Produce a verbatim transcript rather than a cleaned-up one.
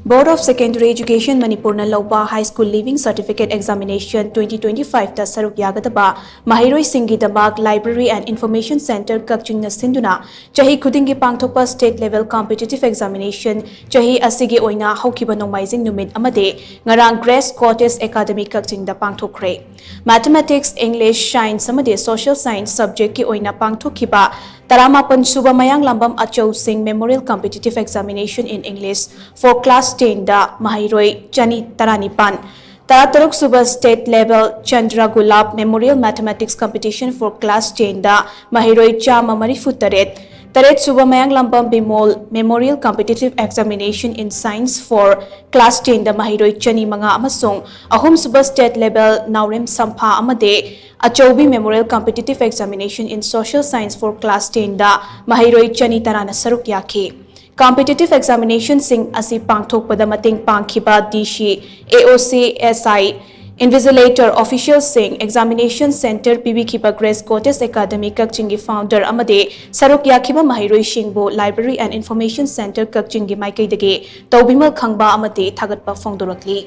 Board of Secondary Education ꯃꯅꯤꯄꯨꯔꯅ ꯂꯧꯕ High School Leaving Certificate Examination twenty twenty-five ꯇ ꯁꯔꯨꯛ ꯌꯥꯒꯗꯕ ꯃꯍꯩꯔꯣꯏꯁꯤꯡꯒꯤꯗꯃꯛ Library and Information Centre ꯀꯛꯆꯤꯡꯅ ꯁꯤꯟꯗꯨꯅ ꯆꯍꯤ ꯈꯨꯗꯤꯡꯒꯤ ꯄꯥꯡꯊꯣꯛꯄ State Level Competitive Examination ꯆꯍꯤ ꯑꯁꯤꯒꯤ ꯑꯣꯏꯅ ꯍꯧꯈꯤꯕ ꯅꯣꯡꯃꯥꯏꯖꯤꯡ ꯅꯨꯃꯤꯠ ꯑꯃꯗꯤ ꯉꯔꯥꯡ Grace Cottage Academy ꯀꯛꯆꯤꯡꯗ ꯄꯥꯡꯊꯣꯛꯈ꯭ꯔꯦ꯫ Mathematics, English, Science ꯑꯃꯗꯤ Social Science subject ꯀꯤ ꯑꯣꯏꯅ ꯄꯥꯡꯊꯣꯛꯈꯤꯕ ꯇꯔꯥꯃꯥꯄꯟ ꯁꯨꯕ ꯃꯌꯥꯡꯂꯥꯝꯕꯝ ꯑꯆꯧꯁꯤꯡ Memorial Competitive Examination in English for Class ten ꯗ ꯃꯍꯩꯔꯣꯏ ꯆꯅꯤ ꯇꯔꯥꯅꯤꯄꯥꯟ, ꯇꯔꯥꯇꯔꯨꯛ ꯁꯨꯕ State Level Chandra Gulab Memorial Mathematics Competition for Class ten ꯗ ꯃꯍꯩꯔꯣꯏ ꯆꯥꯝꯃ ꯃꯔꯤꯐꯨ ꯇꯔꯦꯠ, ꯇꯔꯦꯠ ꯁꯨꯕ ꯃꯌꯥꯡꯂꯥꯝꯕꯝ Bimol Memorial Competitive Examination in Science for Class ten ꯗ ꯃꯍꯩꯔꯣꯏ ꯆꯅꯤ ꯃꯉꯥ ꯑꯃꯁꯨꯡ ꯑꯍꯨꯝ ꯁꯨꯕ State Level ꯅꯥꯎꯔꯦꯝ ꯁꯝꯐꯥ ꯑꯃꯗꯤ ꯑꯆꯧꯕꯤ Memorial Competitive Examination in Social Science for Class ten ꯗ ꯃꯍꯩꯔꯣꯏ ꯆꯅꯤ ꯇꯔꯥꯅ ꯁꯔꯨꯛ ꯌꯥꯈꯤ꯫ Competitive examination ꯁꯤꯡ ꯑꯁꯤ ꯄꯥꯡꯊꯣꯛꯄꯗ ꯃꯇꯦꯡ ꯄꯥꯡꯈꯤꯕ D C, A O C, S I, Invigilator, official ꯁꯤꯡ, Examination Centre ꯄꯤꯕꯤꯈꯤꯕ Grace Cottage Academy ꯀꯛꯆꯤꯡꯒꯤ founder ꯑꯃꯗꯤ ꯁꯔꯨꯛ ꯌꯥꯈꯤꯕ ꯃꯍꯩꯔꯣꯏꯁꯤꯡꯕꯨ Library and Information Centre ꯀꯛꯆꯤꯡꯒꯤ ꯃꯥꯏꯀꯩꯗꯒꯤ ꯇꯧꯕꯤꯃꯜ ꯈꯪꯕ ꯑꯃꯗꯤ ꯊꯥꯒꯠꯄ ꯐꯣꯡꯗꯣꯔꯛꯂꯤ꯫